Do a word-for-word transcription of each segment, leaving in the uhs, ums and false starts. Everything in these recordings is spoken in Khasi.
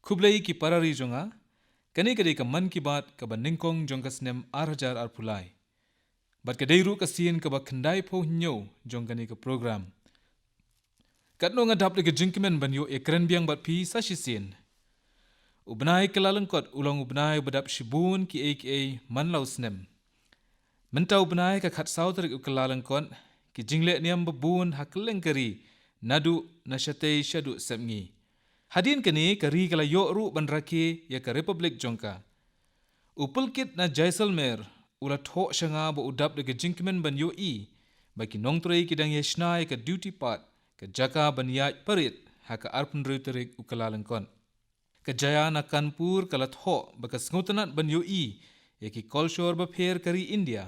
Khublei ki parari jong nga, kane ka dei ka Mann Ki Baat kaba nyngkong jong ka snem ar hajar arphew lai. Bad ka dei ruh ka sien kaba khyndai phew hynñiew jong kane ka program. Katno nga dap da ka jingkmen ban ïoh ïakren biang bad phi sa shisien. U bnai Kyllalyngkot u long u bnai uba dap shibun kiei kiei man la u snem. Mynta u bnai ka khatsaw tarik u Kyllalyngkot, ki jingleh niam ba bun ha kylleng ka ri, naduh na shatei shaduh sepngi. Hadien kane ka ri ka la ïoh ruh ban rakhe ïa ka Republic jong ka. U Pulkit na Jaisalmer u la thoh sha nga ba u dap da ka jingkmen ban ïohi ba ki nongtrei ki dang ïa shna ïa ka duty path, ka jaka ban ïaid parade ha ka arphew hynriew tarik u Kyllalyngkot. Ka Jaya na Kanpur ka la thoh ba ka sngewtynnat ban ïohi ïa ki kolshor bapher ka ri India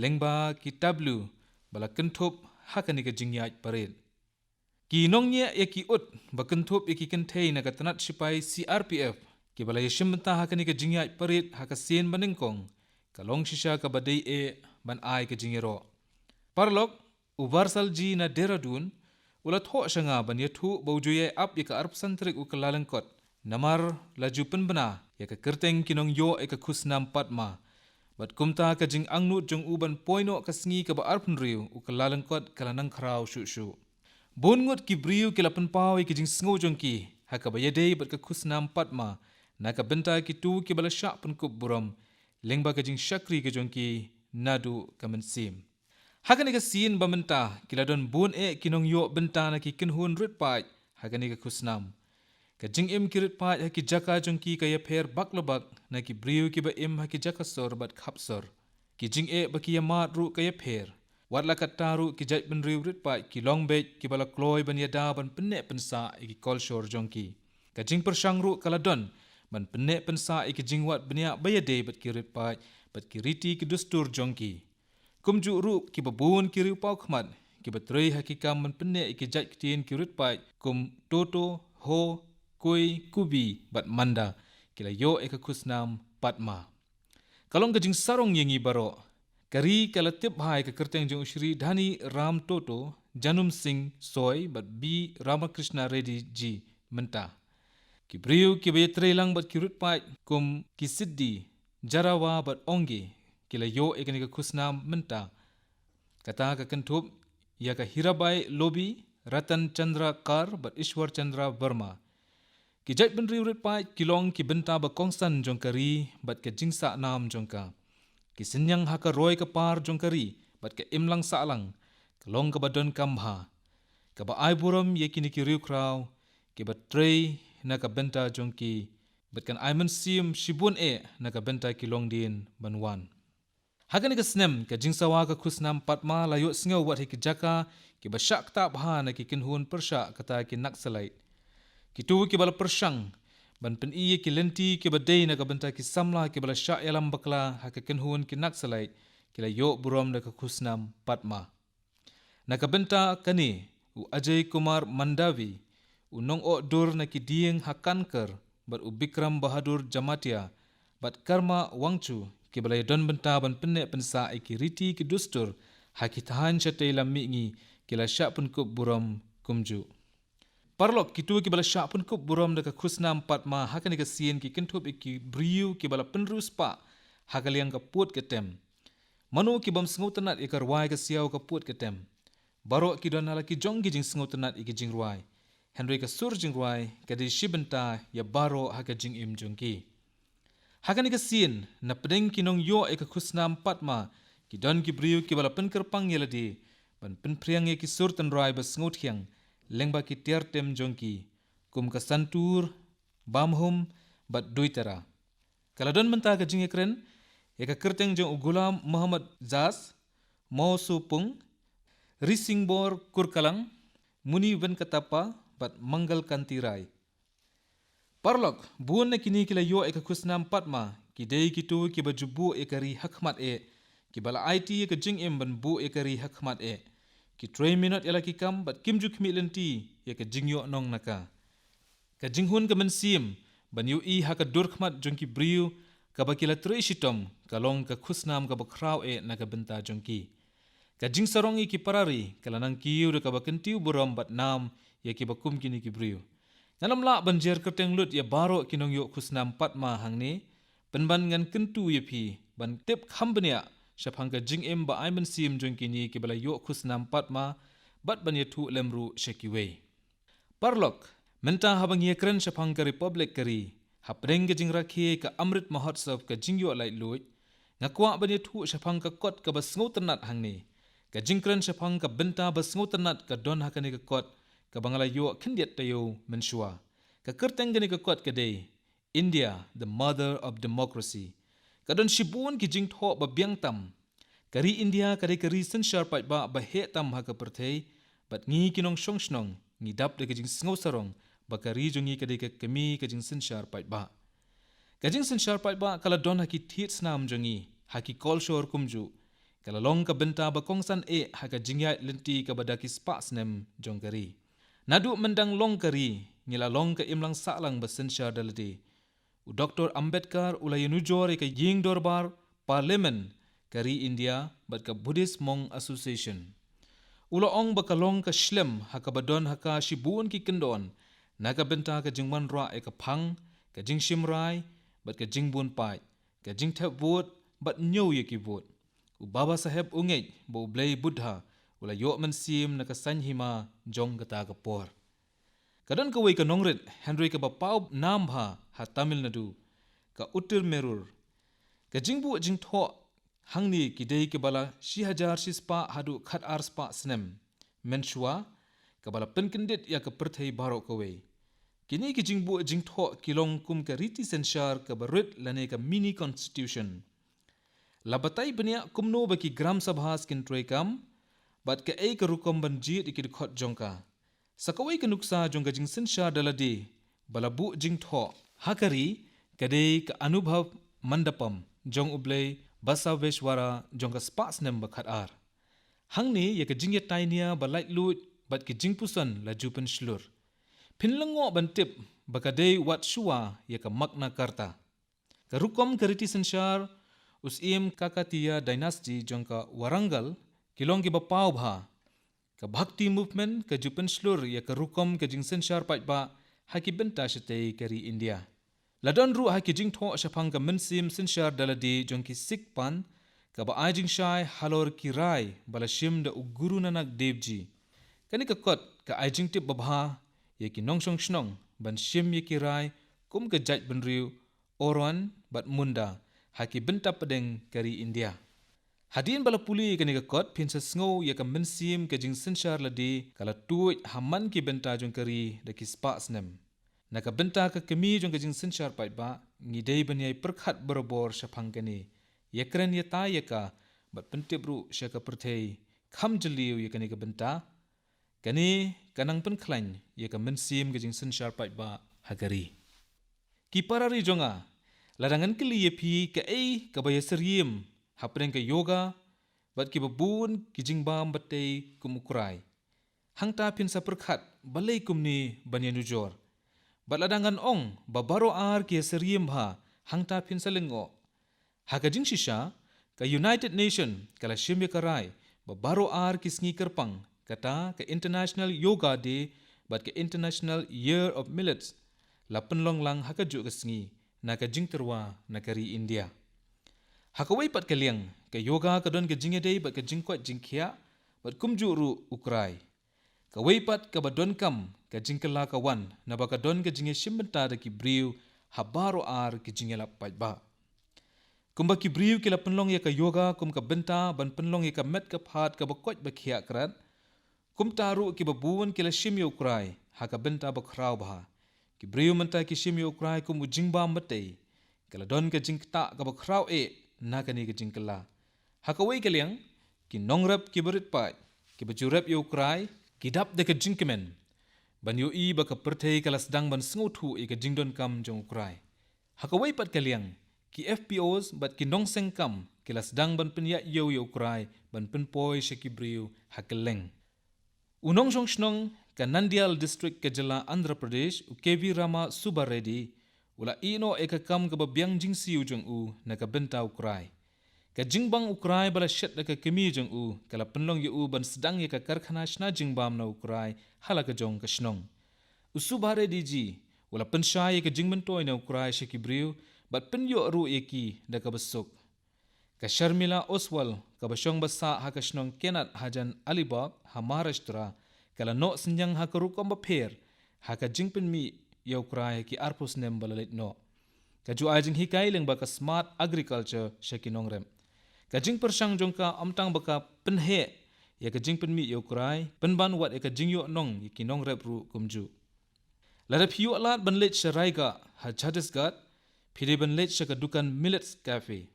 lyngba ki tableau ba la kynthup ha kane ka jingïaid parade. Ki nongñiah ïa ki ut ba kynthup ïa ki kynthei na ka tnat shipai C R P F kiba la ïashim bynta ha kane ka jingïaid parade ha ka sien ba nyngkong, ka long shisha kaba dei eh ban ai ka jingïaroh. Paralok, u Varsalji na Dehradun u la thoh sha nga ban ïathuh ba u ju ïai ap ïa ka arphew san tarik u Kyllalyngkot, namar la ju pynbna ïa ka kyrteng ki nongïoh ïa ka khusnam Padma. Bad kumta ka jingangnud jong u ban poi noh ka sngi kaba arphew hynriew u Kyllalyngkot ka la nang khraw shuh shuh. Bun ngut ki briew ki la pynpaw ïa ki jingsngew jong ki ha kaba ïadei bad ka khusnam Padma na ka bynta kito kiba la shah pynkup burom lyngba ka jingshakri ka jong ki naduh ka mynsiem. Ha kane ka sien ba mynta ki la don bun eh ki nongïoh bynta na ki kynhun rit paid ha kane ka khusnam. Ka jingim ki rit paid ha ki jaka jong ki ka ïapher bak la bak na ki briew kiba im ha ki jaka sor bad khap sor. Ki jingeh ba ki ïamad ruh ka ïapher. Wat la katta ruh ki jaitbynriew rit paid ki long beit kiba la kloi ban ïada ban pynneh pynsah ïa ki kolshor jong ki. Ka jingpyrshang ruh ka la don ban pynneh pynsah ïa ki jingwad bniah ba ïadei bad ki rit paid bad ki riti ki dustur jong ki. Kumjuh ruh kiba bun ki riewpawkhmat kiba trei ha ki kam ban pynneh ïa ki jait ktien ki rit paid kum Toto, Ho, Koi, Kubi bad Manda ki la ïoh ïa ka khusnam Padma. Ka long ka jingsarong ïa ngi baroh. Ka ri ka la tip bha ïa ka kyrteng jong u Shri Dhani Ram Toto, Janum Singh Soy bad B Ramakrishna Reddy ji mynta. Ki briew kiba ïatrei lang bad ki rit paid kum ki Siddhi, Jarawa bad Onge ki la ïoh ïa kane ka khusnam mynta. Kata ka kynthup ïa ka Hirabai Lobi, Ratan Chandra Kar bad Ishwar Chandra Verma. Ki jaitbynriew rit paid ki long ki bynta ba kongsan jong ka ri bad ka jingsah nam jong ka. Ki synñiang ha ka roi ka par jong ka ri bad ka imlang sahlang ka long kaba donkam bha, kaba ai burom ïa kine ki riewkhraw kiba trei na ka bynta jong ki bad kan ai mynsiem shibun eh na ka bynta ki longdien ban wan. Ha kane ka snem ka jingsawa ka khusnam Padma la ïohsngew wat ha ki jaka kiba shah ktah bha na ki kynhun pyrshah kata ki Naxalite. Kito kiba la pyrshang ban pyni ïa ki lynti kiba dei na ka bynta ki samla kiba la shah ïalam bakla ha ka kynhun ki Naxalite ki la ïoh burom da ka khusnam Padma. Na ka bynta kane, u Ajay Kumar Mandavi, u nongoh dur na ki dieng ha Kanker, bad u Bikram Bahadur Jamatia bad Karma Wangchu kiba la ïadon bynta ban pynneh pynsah ïa ki riti ki dustur ha ki thaiñ shatei lam mihngi ki la shah pynkup burom kumjuh. Paralok, kito kiba la shah pynkup burom da ka khusnam Padma ha kane ka sien ki kynthup ïa ki briew kiba la pynriewspah ha ka liang ka pud ka tem. Mano ki bym sngewtynnat ïa ka rwai ka siaw ka pud ka tem? Baroh ki don ha la ki jong ki jingsngewtynnat ïa ki jingrwai. Hynrei ka sur jingrwai ka dei shi bynta ïa baroh ha ka jingim jong ki. Ha kane ka sien, na pdeng ki nongïoh ïa ka khusnam Padma, ki don ki briew kiba la pynkyrpang ïa lade ban pynphriang ïa ki sur tynrai ba sngewthiang lyngba ki tiar tem jong ki, kum ka Santur, Bamhum bad Duitara. Ka la don mynta ka jingïakren ïa ka kyrteng jong u Ghulam Muhammad Zaz, Mawsopung, Risingbor Kurkalang, Muni Venkatappa bad Mangal Kanti Rai. Paralok, bun na kine ki la ïoh ïa ka khusnam Padma ki dei kito kiba ju buh ïa ka ri hakhmat eh, kiba la aiti ïa ka jingim ban buh ïa ka ri hakhmat eh. Ki trei minot ïa la ki kam bad kim ju khmih lynti ïa ka jingïohnong na ka. Ka jinghun ka mynsiem ban ïohi ha ka dur khmat jong ki briew kaba ki la trei shitom ka long ka khusnam kaba khraw eh na ka bynta jong ki. Ka jingsarong ïa ki parari ka la nang kiew da kaba kyntiew burom bad nam ïa kiba kum kine ki briew. Ngan ym lah ban jer kyrteng lut ïa baroh ki nongïoh khusnam Padma hangne, pynban ngan kyntu ïa phi ban tip kham bniah shaphang ka jingim ba ai mynsiem jong kine kiba la ïoh khusnam Padma, bad ban ïathuh lem ruh sha kiwei. Paralok, mynta haba ngi ïakren shaphang ka Republic ka ri, hapdeng ka jingrakhe ka Amrit Mahotsav ka jingïoh laitluid, nga kwah ban ïathuh shaphang ka kot kaba sngewtynnat hangne. Ka jingkren shaphang ka bynta ba sngewtynnat ka don ha kane ka kot, kaba nga la ïoh khyndiat taïew mynshuwa. Ka kyrteng kane ka kot ka dei India, the Mother of Democracy. Ka don shibun ki jingthoh ba biang tam. Ka ri India ka dei ka ri synshar paidbah ba heh tam ha ka pyrthei, bad ngi ki nongshong shnong ngi dap da ka jingsngew sarong ba ka ri jong ngi ka dei ka kmie ka jingsynshar paidbah. Ka jingsynshar paidbah ka la don ha ki thied snam jong ngi, ha ki kolshor kumjuh. Ka la long ka bynta ba kongsan eh ha ka jingïaid lynti kaba da ki spah snem jong ka ri. Naduh myndang long ka ri, ngi la long ka imlang sahlang ba synshar da lade. U Doktor Ambedkar u la ïanujor ïa ka ïing dorbar, Parliament ka ri India, bad ka Buddhist Monk Association. U la ong ba ka long ka shlem ha kaba don ha ka shibun ki kyndon, na ka bynta ka jingwanrah ïa ka phang, ka jingshim rai, bad ka jingbun paid, ka jingthep vote, bad ñiew ïa ki vote. U Baba Saheb u ngeit ba U Blei Buddha u la ïoh mynsiem na ka saiñ hima jong kata ka por. Ka don kawei ka nongrit, hynrei kaba paw nam bha ha Tamil Nadu, ka Uttirmerur. Ka jingbuh jingthoh hangne ki dei kiba la shi hajar shi spah haduh khatar spah snem mynshuwa, kaba la pynkyndit ïa ka pyrthei baroh kawei. Kine ki jingbuh jingthoh ki long kum ka riti synshar kaba rit lane ka mini constitution. La batai bniah kumno ba ki Gram Sabhas kin treikam, bad kaei ka rukom ban jied ïa ki dkhot jong ka. Sa kawei ka nuksa jong ka jingsynshar da lade ba la buh jingthoh ha ka ri, ka dei ka Anubhav Mandapam jong U Blei Basaveshwara jong ka spah snem ba khatar. Hangne ïa ka jingïatai nia ba laitluid bad ki jingpuson la ju pynshlur. Phin lyngngoh ban tip ba ka dei wat shuwa ïa ka Magna Carta. Ka rukom ka riti synshar u syiem Kakatiya dynasty jong ka Warangal ki long kiba paw bha. Ka Bhakti movement ka ju pynshlur ïa ka rukom ka jingsynshar paidbah ha ki bynta shatei ka ri India. La don ruh ha ki jingthoh shaphang ka mynsiem synshar da lade jong ki Sikh pan, kaba ai jingshai halor ki rai ba la shim da u Guru Nanak Dev Ji. Kane ka kot ka ai jingtip babha ïa ki nongshong shnong ban shim ïa ki rai kum ka jaitbynriew Oraon bad Munda ha ki bynta pdeng ka ri India. Hadien ba la pule ïa kane ka kot, phin sa sngew ïa ka mynsiem ka jingsynshar lade ka la tuid ha man ki bynta jong ka ri da ki spah snem. Na ka bynta ka kmie jong ka jingsynshar paidbah, ngi dei ban ïai pyrkhat barabor shaphang kane, ïakren ïatai ïa ka, bad pyntip ruh sha ka pyrthei kham jylliew ïa kane ka bynta. Kane ka nang pynkhlaiñ ïa ka mynsiem ka jingsynshar paidbah ha ka ri. Ki para ri jong nga, lada ngan kylli ïa phi kaei kaba ïasyriem hapdeng ka yoga bad kiba bun ki jingbam batai kum U Krai, hangta phin sa pyrkhat balei kumne ban ïanujor. Bad lada ngan ong ba baroh ar ki ïasyriem bha, hangta phin sa lyngngoh. Ha ka jingshisha, ka United Nation ka la shim ïa ka rai ba baroh ar ki sngi kyrpang, kata ka International Yoga Day bad ka International Year of Millets, la pynlong lang ha kajuh ka sngi na ka jingtyrwa na ka ri India. Ha kawei pat ka liang, ka yoga ka don ka jingïadei bad ka jingkoit jingkhiah, bad kumjuh ruh U Krai. Kawei pat kaba donkam ka jingkylla ka wan naba ka don ka jingïashim bynta da ki briew ha baroh ar ki jingïalap paidbah. Kumba ki briew ki la pynlong ïa ka yoga kum ka bynta ban pynlong ïa ka met ka phad kaba koit ba khiah krat, kumta ruh kiba bun ki la shim ïa U Krai ha ka bynta ba khraw bha. Ki briew mynta ki shim ïa U Krai kum u jingbam batai. Ka la don ka jingktah kaba khraw eh na kane ka jingkylla. Ha kawei ka liang, ki nongrep kiba rit paid, kiba ju rep ïa U Krai, ki dap da ka jingkmen ban ïohi ba ka pyrthei ka la sdang ban sngewthuh ïa ka jingdonkam jong U Krai. Ha kawei pat ka liang, ki F P Os bad ki nongseng kam ki la sdang ban pynïaid ïew ïa U Krai ban pynpoi sha ki briew ha kylleng. U nongshong shnong ka Nandyal District ka jylla Andhra Pradesh, u K V Rama Subba Reddy, u la ïehnoh ïa ka kam kaba biang jingsiew jong u na ka bynta U Krai. Ka jingbang U Krai ba la shet da ka kmie jong u ka la pynlong ïa u ban sdang ïa ka karkhana shna jingbam na U Krai ha la ka jong ka shnong. U Subba Reddy G u la pynshai ïa ka jingmyntoi na u Krai sha ki briew bad pynïoh ruh ïa ki da kaba suk. Ka Sharmila Oswal, kaba shong ba sah ha ka shnong Kenad hajan Alibag ha Maharashtra, ka la noh synñiang ha ka rukom bapher ha ka jingpynmih ïa u Krai ha ki arphew snem ba la leit noh. Ka ju ai jinghikai lyngba ka Smart Agriculture sha ki nongrep. Ka jingpyrshang jong ka ym tang ba ka pynheh ïa ka jingpynmih ïa u Krai, pynban wat ïa ka jingïoh nong ïa ki nongrep ruh kumjuh. Lada phi ïoh lad ban leit sha Raigarh ha Chhattisgarh, phi dei ban leit sha ka dukan Millets Cafe.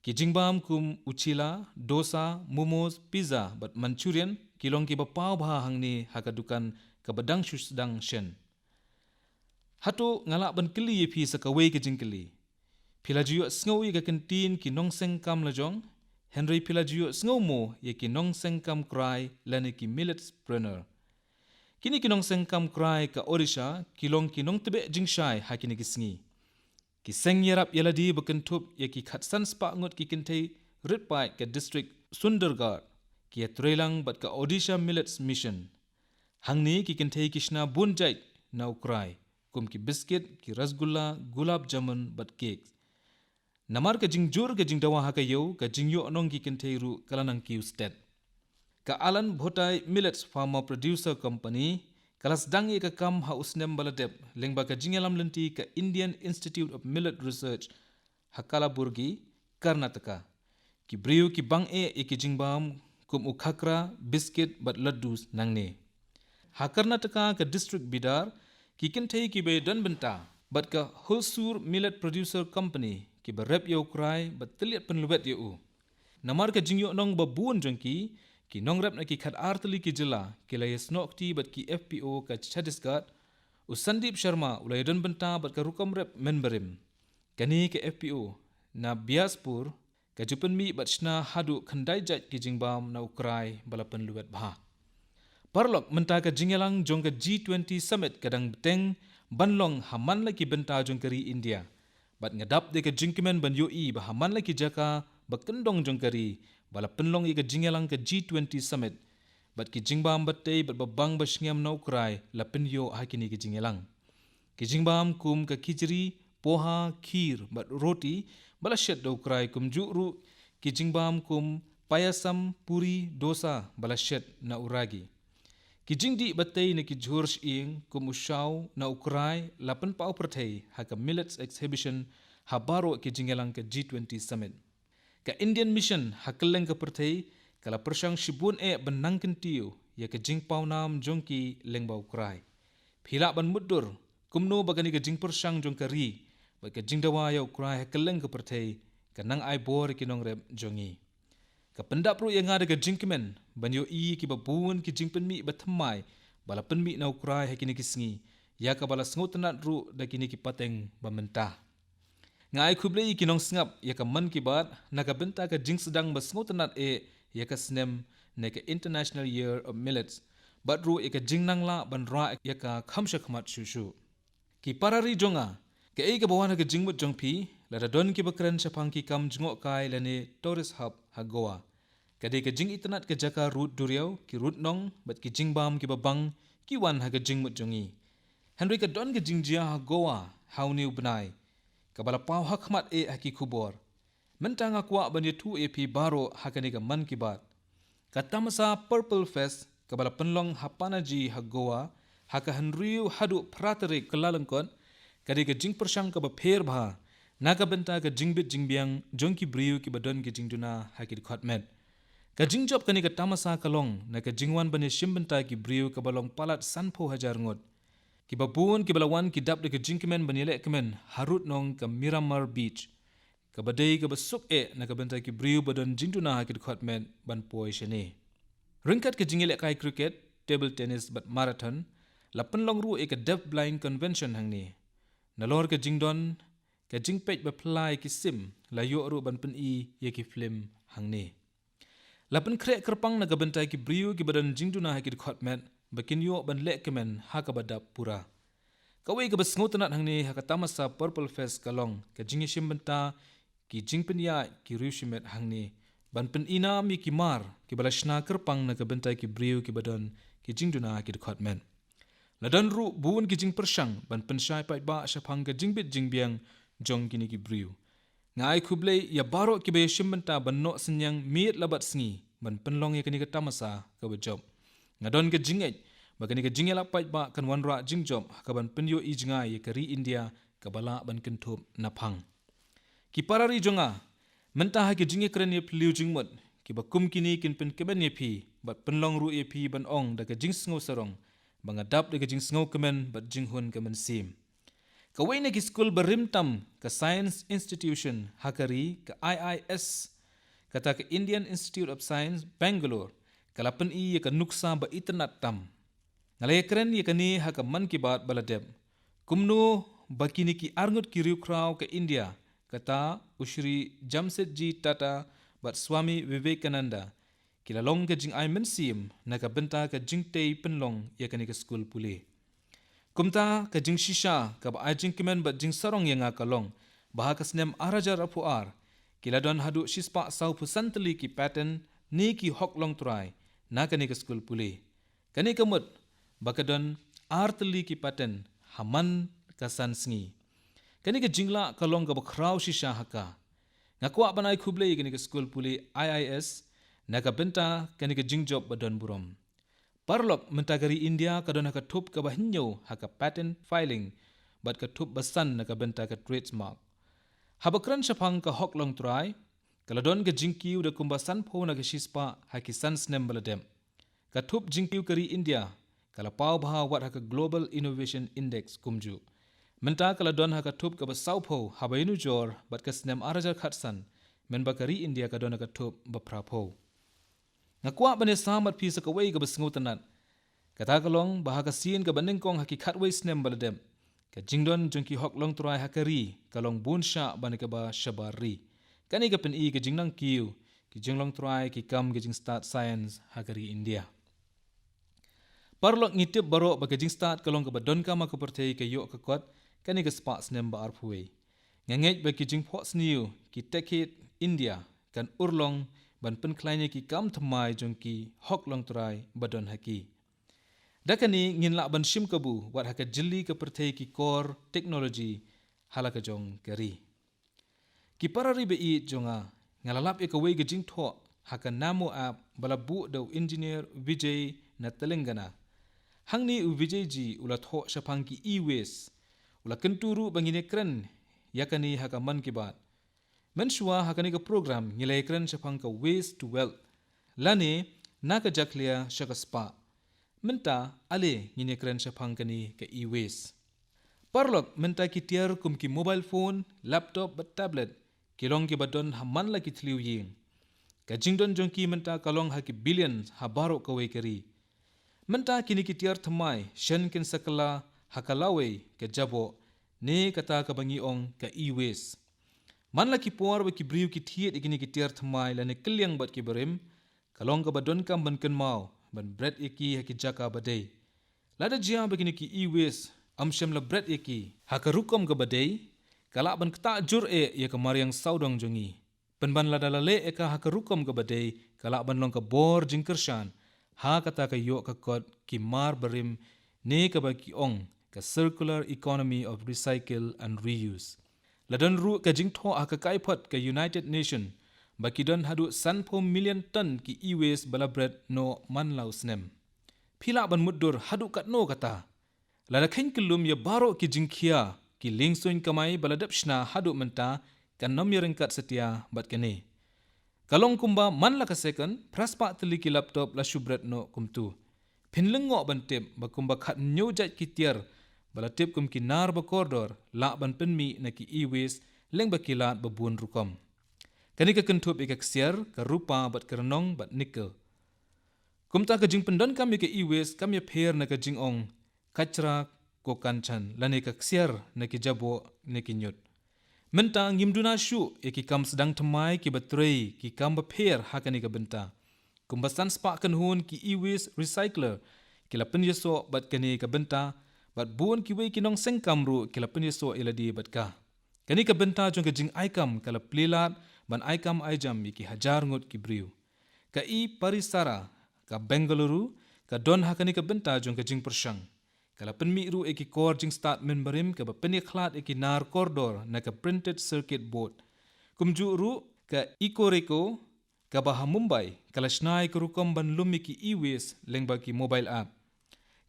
Ki jingbam kum u chilla, dosa, momos, pizza bad Manchurian ki long kiba paw bha hangne ha ka dukan kaba dang shu sdang shen. Hato nga lah ban kylli ïa phi sa kawei ka jingkylli? Phi la ju ïohsngew ïa ka kyntien ki nongseng kam lajong, hynrei phi la ju ïohsngew mo ïa ki nongseng kam Krai lane ki milletspreneur? Kine ki nongseng kam Krai ka Odisha ki long ki nongtbeh jingshai ha kine ki sngi. Ki seng ïarap ïalade ba kynthup ïa ki khatsan spah ngut ki kynthei rit paid ka district Sundergarh ki ïatreilang bad ka Odisha Millets Mission. Hangne ki kynthei ki shna bun jait na u Krai, kum ki biskit, ki rasgulla, gulab jamun bad cakes. Namar ka jingjur ka jingdawa ha ka ïew, ka jingïoh nong ki kynthei ruh ka la nang kiew stet. Ka Alan Bhotai Millets Farmer Producer Company ka la sdang ïa ka kam ha u snem ba la dep lyngba ka jingïalam lynti ka Indian Institute of Millet Research ha Kalaburgi, Karnataka. Ki briew ki bang eh ïa ki jingbam kum u khakra, biskit bad laddus nangne. Ha Karnataka ka district Bidar, ki kynthei kiba ïadon bynta bad ka Hulsur Millet Producer Company kiba rep ïa u Krai bad tylliat pynlwet ïa u. Namar ka jingïoh nong ba bun jong ki, ki nongrep na ki khatar tylli ki jylla ki la ïasnoh kti bad ki F P O ka Chhattisgarh. U Sandeep Sharma u la ïadon bynta bad ka rukom rep mynbarim. Kane ka F P O na Bilaspur ka ju pynmih bad shna haduh khyndai jait ki jingbam na u Krai ba la pynlwet bha. Paralok, mynta ka jingïalang jong ka G twenty Summit ka dang bteng ban long ha man la ki bynta jong ka ri India. Bad nga dap da ka jingkmen ban ïohi ba ha man la ki jaka ba kyndong jong ka ri ba la pynlong ïa ka jingïalang ka G twenty Summit, bad ki jingbam batei bad babang bashngiam na u Krai la pynïoh ha kine ki jingïalang. Ki jingbam kum ka khichdi, poha, kheer bad roti ba la shet da u Krai, kumjuh ruh ki jingbam kum payasam, puri, dosa ba la shet na u ragi. Ki jingdih batei na ki jhur shyieng kum u shaw na u Krai la pynpaw pyrthei ha ka Millets Exhibition ha baroh ki jingïalang ka G twenty Summit. Ka Indian Mission ha kylleng ka pyrthei ka la pyrshang shibun eh ban nang kyntiew ïa ka jingpawnam jong ki lyngba u Krai. Phi lah ban mutdur kumno ba kane ka jingpyrshang jong ka ri bad ka jingdawa ïa u Krai ha kylleng ka pyrthei ka nang ai bor ïa ki nongrep jong ngi. Ka pyndap ruh ïa nga da ka jingkmen ban ïohi ïa kiba bun ki jingpynmih bathymmai ba la pynmih na u Krai ha kine ki sngi, ïa kaba la sngewtynnat ruh da kine ki pateng ba mynta. Nga ai khublei ïa ki nongsngap ïa ka Mann Ki Baat na ka bynta ka jingsdang ba sngewtynnat eh ïa ka snem ne ka International Year of Millets, bad ruh ïa ka jingnang lah ban rah ïa ka kham shakhmat shuh shuh. Ki para ri jong nga, kaei kaba wan ha ka jingmut jong phi lada don kiba kren shaphang ki kam jngohkai lane tourist hub ha Goa? Ka dei ka jingitynnat ka jaka rud duriaw, ki rud nong bad ki jingbam kiba bang ki wan ha ka jingmut jong ngi. Hynrei ka don ka jingjia ha Goa ha une u bnai kaba la paw ha khmat eh ha ki khubor. Mynta nga kwah ban ïathuh ïa phi baroh ha kane ka Mann Ki Baat. Ka tamasa Purple Fest kaba la pynlong ha Panaji ha Goa ha ka hynriew haduh phra tarik Kyllalyngkot ka dei ka jingpyrshang kaba pher bha na ka bynta ka jingbit jingbiang jong ki briew kiba don ki jingduna ha ki dkhot met. Ka jingjop kane ka tamasa ka long na ka jingwan ban ïashim bynta ki briew kaba long palat sanphew hajar ngut. Kiba bun kiba la wan ki dap da ka jingkmen ban ïaleh kmen ha rud nong ka Miramar Beach, kaba dei kaba suk eh na ka bynta ki briew ba don jingduna ha ki dkhot met ban poi shane. Ryngkat ka jingïalehkai cricket, table tennis bad marathon, la pynlong ruh ïa ka Deaf Blind Convention hangne. Nalor ka jingdon ka jingpeit ba phylla ïa ki sim, la ïoh ruh ban pyni ïa ki film hangne. La pynkhreh kyrpang na ka bynta ki briew kiba don jingduna ha ki dkhot met ba kin ïoh ban leh kmen ha kaba dap pura. Kawei kaba sngewtynnat hangne ha ka tamasa Purple Fest ka long ka jingïashim bynta ki jingpynïaid ki riew shimet hangne ban pyni nam ïa ki mar kiba la shna kyrpang na ka bynta ki briew kiba don ki jingduna ha ki dkhot met. La don ruh bun ki jingpyrshang ban pynshai paidbah shaphang ka jingbit jingbiang jong kine ki briew. Nga ai khublei ïa baroh kiba ïashim bynta ban noh synñiang miet la bad sngi ban pynlong ïa kane ka tamasa kaba jop. Nga don ka jingngeit ba kane ka jingïalap paidbah kan wanrah jingjop ha kaban pynïohi jngai ïa ka ri India kaba lah ban kynthup naphang. Ki para ri jong nga, mynta ha ki jingïakren ïaphylliew jingmut, kiba kum kine kin pynkmen ïa phi bad pynlong ruh ïa phi ban ong da ka jingsngew sarong ba nga dap da ka jingsngew kmen bad jinghun ka mynsiem. Kawei na ki skul barim tam ka Science Institution ha ka ri, ka I I S, kata ka Indian Institute of Science, Bangalore, ka la pyni ïa ka nuksa ba itynnad tam. Nga la ïakren ïa kane ha ka Mann Ki Baat ba la dep, kumno ba kine ki arngut ki riewkhraw ka India, kata u Shri Jamsetji Tata bad Swami Vivekananda, ki la long ka jingai mynsiem na ka bynta ka jingtei pynlong ïa kane ka skul pule. Kumta ka jingshisha kaba ai jingkmen bad jingsarong ïa nga ka long ba ha ka snem ar hajar arphew ar, ki la don haduh shispah sawphew san tylli ki patent ne ki hok longtrai na kane ka skul pule. Kane ka mut ba ka don ar tylli ki patent ha man ka san sngi. Kane ka jinglah ka long kaba khraw shisha ha ka. Nga kwah ban ai khublei ïa kane ka skul pule I I S na ka bynta kane ka jingjop ba don burom. Paralok, mynta ka ri India ka don ha ka thup kaba hynñiew ha ka patent filing bad ka thup ba san na ka bynta ka trademark. Haba kren shaphang ka hok longtrai, ka la don ka jingkiew da kumba sanphew na ka shispah ha ki san snem ba la dep. Ka thup jingkiew ka ri India ka la paw bha wat ha ka Global Innovation Index kumjuh. Mynta ka la don ha ka thup kaba sawphew haba ïanujor bad ka snem ar hajar khatsan, mynba ka ri India ka don ha ka thup ba phraphew. Nga kwah ban ïasam bad phi sa kawei kaba sngewtynnad. Kata ka long ba ha ka sien kaba nyngkong ha ki khatwei snem ba la dep, ka jingdon jong ki hok longtrai ha ka ri ka long bun shah ban kaba shabar ri. Kane ka pyni ka jingnang kiew ki jinglongtrai ki kam ka jingstad science ha ka ri India. Paralok, ngi tip baroh ba ka jingstad ka long kaba donkam ha ka pyrthei ka ïoh ka kot kane ka spah snem ba arphew wei. Nga ngeit ba ki jingphohsniew ki tech hit India kan urlong ban pynkhlaiñ ïa ki kam thymmai jong ki hok longtrai ba don ha ki. Da kane ngin lah ban shim kabu wat ha ka jylli ka pyrthei ki kor technology ha la ka jong ka ri. Ki para ri ba ïeit jong nga, nga la lap ïa kawei ka jingthoh ha ka Namo app ba la buh da u engineer Vijay na Telangana. Hangne u Vijay ji u la thoh shaphang ki e-waste. U la kyntu ruh ba ngin ïakren ïa kane ha ka Mann Ki Baat. Mynshuwa ha kane ka program ngi la ïakren shaphang ka waste to wealth, lane na ka jakhlia sha ka spah. Mynta ale ngin ïakren shaphang kane ka e-waste. Paralok, mynta ki tiar kum ki mobile phone, laptop bad tablet ki long kiba don ha man la ki thliew ïing. Ka jingdon jong ki mynta ka long ha ki billion ha baroh kawei ka ri. Mynta kine ki tiar thymmai shen kin sa kylla ha ka lawei ka jaboh, ne kata kaba ngi ong ka e-waste. Man la ki por ba ki briew ki thied ïa kine ki tiar thymmai lane kylliang bad ki barim, ka long kaba donkam ban kynmaw ban bret ïa ki ha ki jaka ba dei. Lada jia ba kine ki e-waste ym shym la bret ïa ki ha ka rukom kaba dei, ka lah ban ktah jur eh ïa ka mariang sawdong jong ngi. Pynban lada la leh ïa ka ha ka rukom kaba dei, ka lah ban long ka bor jingkyrshan ha kata ka ïoh ka kot ki mar barim, ne kaba ki ong ka circular economy of recycle and reuse. La don ruh ka jingthoh ha ka kaiphod ka United Nation ba ki don haduh sanphew million ton ki e-waste ba la bret noh man la u snem. Phi lah ban mutdur haduh katno kata. Lada kheiñ kyllum ïa baroh ki jingkhia, ki liengsuiñ kamai ba la dep shna haduh mynta kan ym ïaryngkat satia bad kane. Ka long kumba man la ka second phra spah tylli ki laptop la shu bret noh kumtu. Phin lyngngoh ban tip ba kumba khathynñiew jait ki tiar ba la tip kum ki nar ba kordor lah ban pynmih na ki e-waste lyngba ki lad ba bun rukom. Kane ka kynthup ïa ka ksiar, ka rupa bad ka rnong bad nickel. Kumta ka jingpyndonkam ïa ka e-waste kam ïapher na ka jingong kachra ko kanchan lane ka ksiar na ki jaboh ne ki ñiut. Mynta ngim duna shuh ïa ki kam sdang thymmai kiba trei ki kam bapher ha kane ka bynta. Kumba san spah kynhun ki e-waste recycler ki la pynïasoh bad kane ka bynta, bad bun kiwei ki nongseng kam ruh ki la pynïasoh ïa lade bad ka. Kane ka bynta jong ka jingai kam ka la plie lad ban ai kam ai jam ïa ki hajar ngut ki briew. Ka e-Parisara ka Bengaluru ka don ha kane ka bynta jong ka jingpyrshang. Ka la pynmih ruh ïa ki kor jingstad mynbarim kaba pynïakhlad ïa ki nar kordor na ka printed circuit board. Kumjuh ruh ka Ecoreco kaba ha Mumbai ka la shna ïa ka rukom ban lum ïa ki e-waste lyngba ki mobile app.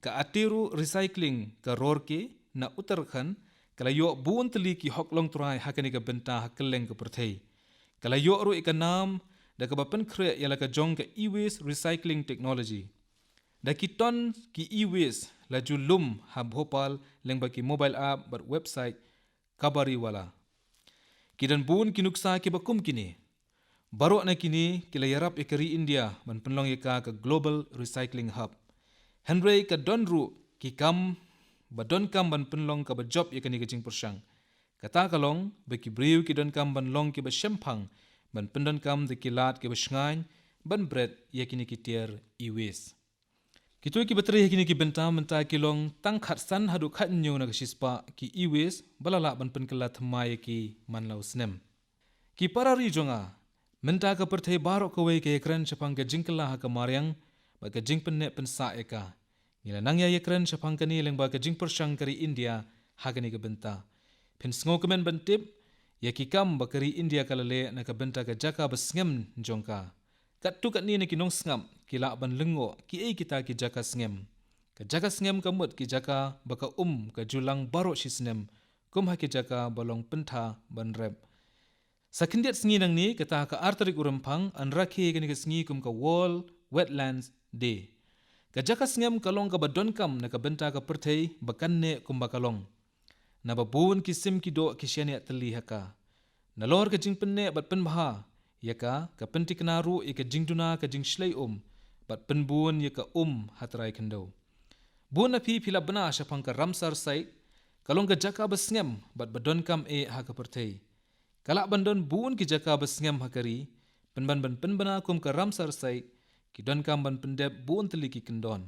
Ka Atero Recycling ka Roorkela na Uttarakhand ka la ïoh bun tylli ki hok longtrai ha kane ka bynta ha kylleng ka pyrthei. Ka la ïoh ruh ïa ka nam da kaba pynkhreh ïa la ka jong ka e-waste recycling technology. Da ki ton ki e-waste la ju lum ha Bhopal lyngba ki mobile app bad website Kabariwala. Ki don bun ki nuksa kiba kum kine. Baroh na kine ki la ïarap ïa ka ri India ban pynlong ïa ka ka global recycling hub. Hynrei ka don ruh ki kam ba donkam ban pynlong kaba jop ïa kane ka jingpyrshang. Kata ka long ba ki briew ki donkam ban long kiba shemphang ban pyndonkam da ki lad kiba shngaiñ ban bret ïa kine ki tiar e-waste. Kito kiba trei ha kine ki bynta mynta ki long tang khatsan haduh khathynñiew na ka shispah ki e-waste ba la lah ban pynkylla thymmai ïa ki man la u snem. Ki para ri jong nga, mynta ka pyrthei baroh kawei ka ïakren shaphang ka jingkylla ha ka mariang bad ka jingpynneh pynsah ïa ka. Ngi la nang ïa ïakren shaphang kane lyngba ka jingpyrshang ka ri India ha kane ka bynta. Phin sngewkmen ban tip ïa ki kam ba ka ri India ka la leh na ka bynta ka jaka ba sngem jong ka. Katto katne na ki nongsngap ki lah ban lyngngoh kiei kita ki jaka sngem. Ka jaka sngem ka mut ki jaka ba ka um ka ju lang baroh shi snem, kum ha ki jaka ba long pyntha ban rep. Sa khyndiat sngi nangne, kata ha ka ar tarik u Rymphang, yn rakhe ïa kane ka sngi kum ka World Wetlands Day. Ka jaka sngem ka long kaba donkam na ka bynta ka pyrthei ba kan neh kumba ka long. Naba bun ki sim ki doh ki shaniah tylli ha ka. Nalor ka jingpynneh bad pynbha ïa ka, ka pynthikna ruh ïa ka jingduna ka jingshlei um bad pynbun ïa ka um ha trai khyndew. Bun na phi phi la bna shaphang ka Ramsar Site, ka long ka jaka ba sngem bad ba donkam eh ha ka pyrthei. Ka lah ban don bun ki jaka ba sngem ha ka ri, pynban ban pynbna kum ka Ramsar Site, ki donkam ban pyndep bun tylli ki kyndon.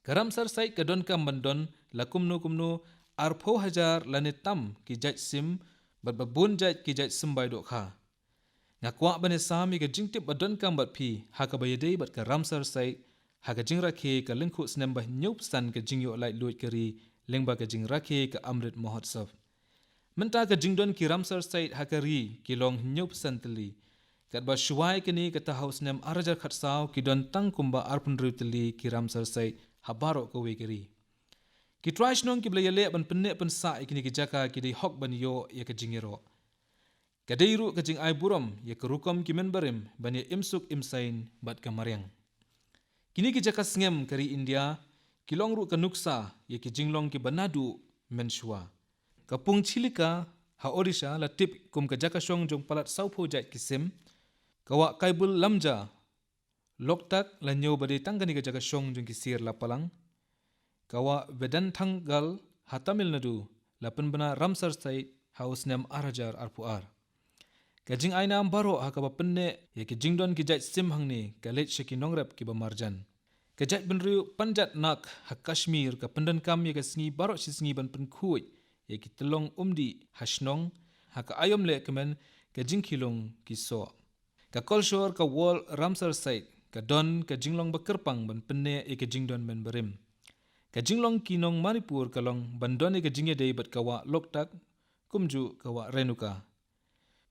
Ka Ramsar Site ka donkam ban don la kumno kumno arphew hajar lane tam ki jait sim bad ba bun jait ki jait symbai dohkha. Nga kwah ban ïasam ïa ka jingtip ba donkam bad phi ha kaba ïadei bad ka Ramsar Site ha ka jingrakhe ka lyngkhuh snem ba hynñiewphew san ka jingïoh laitluid ka ri lyngba ka jingrakhe ka Amrit Mahotsav. Mynta ka jingdon ki Ramsar Site ha ka ri ki long hynñiewphew san tylli. Katba shuwa ïa kane kata ha u snem ar hajar khatsaw ki don tang kumba arphew hynriew tylli ki Ramsar Site ha baroh kawei ka ri. Ki trai shnong kiba la ïaleh ban pynneh pynsah ïa kine ki jaka ki dei hok ban ïoh ïa ka jingïaroh. Ka dei ruh ka jingai burom ïa ka rukom ki mynbarim ban ïa im suk im saiñ bad ka mariang. Kine ki jaka sngem ka ri India ki long ruh ka nuksa ïa ki jinglong kiba naduh mynshuwa. Ka Pung Chilika ha Odisha la tip kum ka jaka shong jong palat sawphew jait ki sim. Ka wah Kaibul Lamja Loktak la ñiew ba dei tang kane ka jaka shong jong ki sier lapalang. Ka wah Vedanthangal ha Tamil Nadu la pynbna Ramsar Site ha u snem ar hajar arphew ar. Ka jingainam baroh ha kaba pynneh ïa ki jingdon ki jait sim hangne ka leit sha ki nongrep kiba marjan. Ka jaitbynriew Panjat Nag ha Kashmir ka pyndonkam ïa ka sngi baroh shi sngi ban pynkhuid ïa ki tyllong umdih ha shnong, ha ka aïom lehkmen ka jingkhylloh ki soh. Ka kolshor ka World Ramsar Site ka don ka jinglong ba kyrpang ban pynneh ïa ka jingdon mynbarim. Ka jinglong ki nong Manipur ka long ban don ïa ka jingïadei bad ka wah Loktak, kumjuh ka wah Renuka.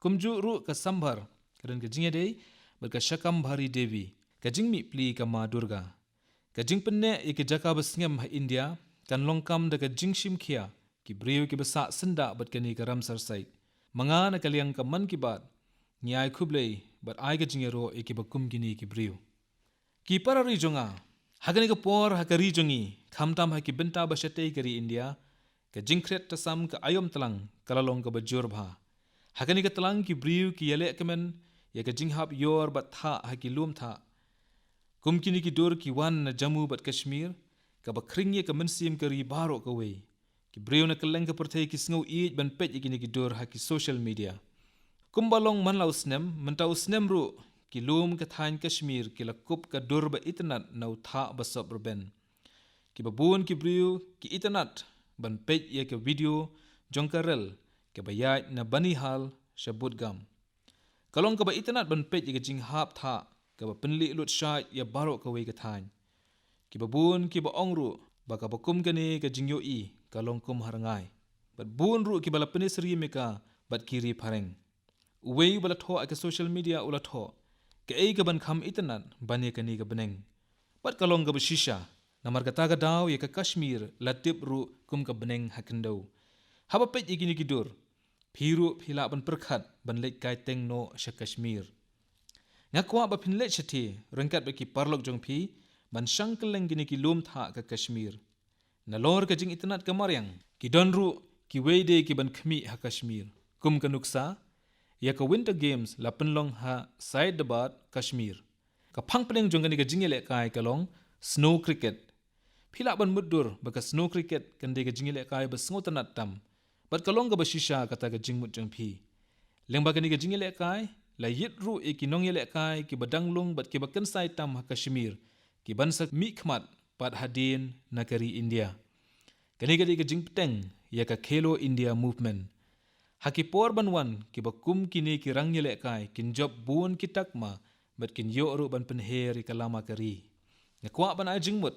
Kumjuh ruh ka Sambhar ka don ka jingïadei bad ka Shakambhari Devi, ka jingmihpli ka Ma Durga. Ka jingpynneh ïa ki jaka ba sngem ha India kan long kam da ka jingshim khia ki briew kiba sah syndah bad kane ka Ramsar Site. Ma nga na ka liang ka Mann Ki Baat, ngi ai khublei bad ai ka jingïaroh ïa kiba kum kine ki briew. Ki para ri jong nga, ha kane ka por ha ka ri jong ngi, khamtam ha ki bynta ba shatei ka ri India, ka jingkhriat tasam ka aïom tlang ka la long kaba jur bha. Ha kane ka tlang ki briew ki ïalehkmen ïa ka jinghap ïor bad thah ha ki lum thah. Kum kine ki dur ki wan na Jammu bad Kashmir, kaba khring ïa ka mynsiem ka ri baroh kawei. Ki briew na kylleng ka pyrthei ki sngew ïeit ban peit ïa kine ki dur ha ki social media. Kumba long man la u snem, mynta u snem ruh ki lum ka thaiñ Kashmir ki la kup ka dur ba itynnad na u thah ba sop rben. Kiba bun ki briew ki itynnad ban peit ïa ka video jong ka rel kaba ïaid na Banihal sha Budgam. Ka long kaba itynnad ban peit ïa ka jinghap thah kaba pynlieh lut shait ïa baroh kawei ka thaiñ. Kiba bun kiba ong ruh ba kaba kum kane ka jingïohi ka long kum ha rngai. Bad bun ruh kiba la pynsyriem ïa ka bad ki ri phareng. Uwei uba la thoh ha ka social media u la thoh, kaei kaban kham itynnad ban ïa kane ka bneng. Bad ka long kaba shisha, namar kata ka daw ïa ka Kashmir la tip ruh kum ka bneng ha khyndew. Haba peit ïa kine ki dur, phi ruh phi lah ban pyrkhat ban leit kai teng noh sha Kashmir. Nga kwah ba phin leit shathie ryngkat bad ki paralok jong phi ban shang kylleng kine ki lum thah ka Kashmir. Nalor ka jingitynnad ka mariang, ki don ruh kiwei de kiban khmih ha Kashmir. Kum ka nuksa, ïa ka Winter Games la pynlong ha Saidabad, Kashmir. Ka phang pdeng jong kane ka jingïalehkai ka long snow cricket. Phi lah ban mutdur ba ka snow cricket kan dei ka jingïalehkai ba sngewtynnad tam, bad ka long kaba shisha kata ka jingmut jong phi. Lyngba kane ka jingïalehkai, la ïit ruh ïa ki nongïalehkai kiba dang lung bad kiba kynsai tam ha Kashmir, kiban sa mihkhmat pat hadien na ka ri India. Kane ka dei ka jingpynteng ïa ka Khelo India Movement. Ha ki por ban wan, kiba kum kine ki rangïalehkai kin jop bun ki takma bad kin ïoh ruh ban pynher ïa ka lama ka ri. Nga kwah ban ai jingmut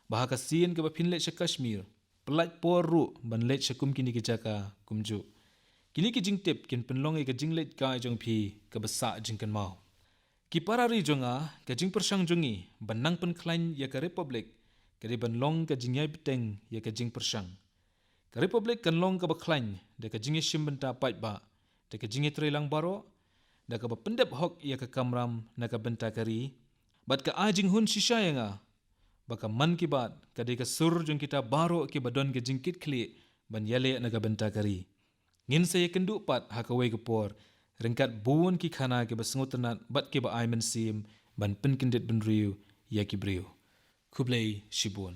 ba ha ka sien kaba phin leit sha Kashmir, pyllait por ruh ban leit sha kum kine ki jaka kumjuh. Kine ki jingtip kin pynlong ïa ka jingleit kai jong phi kaba sah jingkynmaw. Ki para ri jong nga, ka jingpyrshang jong ngi ban nang pynkhlaiñ ïa ka Republic ka dei ban long ka jingïai bteng ïa ka jingpyrshang. Ka Republic kan long kaba khlaiñ da ka jingïashim bynta paidbah, da ka jingïatreilang baroh, da kaba pyndep hok ïa ka kamram na ka bynta ka ri, bad ka ai jinghun shisha ïa nga ba ka Mann Ki Baat ka dei ka sur jong kita baroh kiba don ka jingkitkhlieh ban ïaleh na ka bynta ka ri. Ngin sa ïakynduh pat ha kawei ka por ryngkat bun ki khana kiba sngewtynnad bad kiba ai mynsiem ban pynkyndit bynriew ïa ki briew. Khublei shibun.